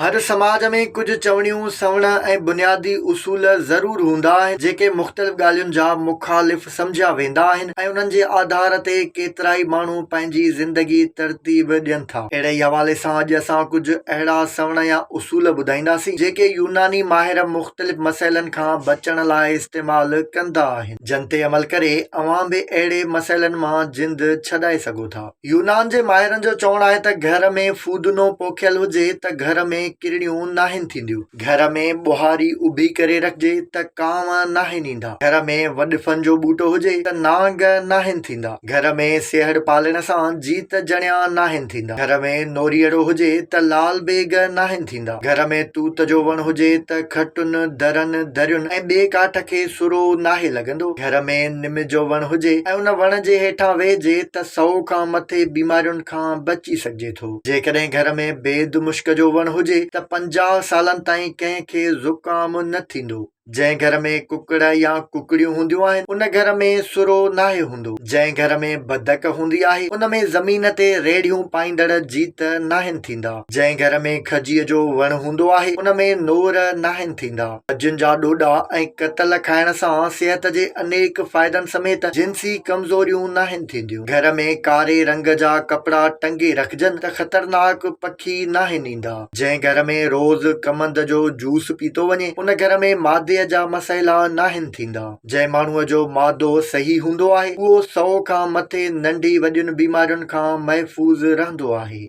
هر سماج ۾ ڪجهه چوڻيون، سوڻ ۽ بنيادي اصول ضرور هوندا آهن، جيڪي مختلف ڳالهين جا مخالف سمجهيا ويندا آهن ۽ انهن جي آڌار تي ڪيترائي ماڻهو پنهنجي زندگي ترتيب ڏين ٿا. اهڙي ئي حوالي سان اڄ اسان ڪجهه اهڙا سوڻ يا اصول ٻڌائينداسين، جيڪي يوناني ماهر مختلف مسئلن کان بچڻ لاء استعمال ڪندا آهن، جن تي عمل ڪري اوهان به اهڙي مسئلن مان جند ڇڏائي سگهو ٿا. يونان جي ماهرن جو چوڻ آهي ته گهر ۾ ڦودنو پوکيل هجي ته گهر ۾ ڪرڙيون ناهن ٿينديون. گهر ۾ ٻهاري اڀي ڪري رکجي ته ڪانء ناهن ايندا. گهر ۾ وڏفن جو ٻوٽو هجي ته نانگ ناهن ٿيندا. گهر ۾ سيهڙ پالڻ سان جيت جڻيا ناهن ٿيندا. گهر ۾ نوريئڙو هجي ته لال بيگ ناهن ٿيندا. گهر ۾ توت جو وڻ هجي ته کٽن، درن، درين ۽ ٻئي ڪاٺ کي سرو ناهي لڳندو. گهر ۾ نم جو وڻ هجي ۽ ان وڻ جي هيٺان ويهجي ته سئو کان مٿي بيمارين کان بچي سگهجي ٿو. جيڪڏهن گهر ۾ بيد مشڪ جو وڻ هجي ته 50 سالن تائين ڪنهن کي زڪام نه ٿيندو. جنهن گهر ۾ ڪڪڙ يا ڪڪڙيون هونديون آهن، ان گهر ۾ سرو ناهي هوندو. جنهن گهر ۾ بدڪ هوندي آهي، ان ۾ زمين تي ريڙهيون پائيندڙ جيت ناهن ٿيندا. جنهن گهر ۾ کجيء جو وڻ هوندو آهي، ان ۾ نور ناهن ٿيندا. کجين جا ڏوڏا ۽ ڪتل کائڻ سان صحت جي انيڪ فائدن سميت جنسي ڪمزوريون ناهن ٿينديون. گهر ۾ ڪاري رنگ جا ڪپڙا ٽنگي رکجن ته خطرناڪ پکي ناهن ايندا. جنهن گهر ۾ روز ڪمند جو جوس پيتو وڃي، ان گهر ۾ معدي جا مسئلا ناهن ٿيندا. جنهن ماڻهوء جو معدو صحيح هوندو آهي، اهو سئو کان مٿي ننڍي وڏين بيمارين کان محفوظ رهندو آهي.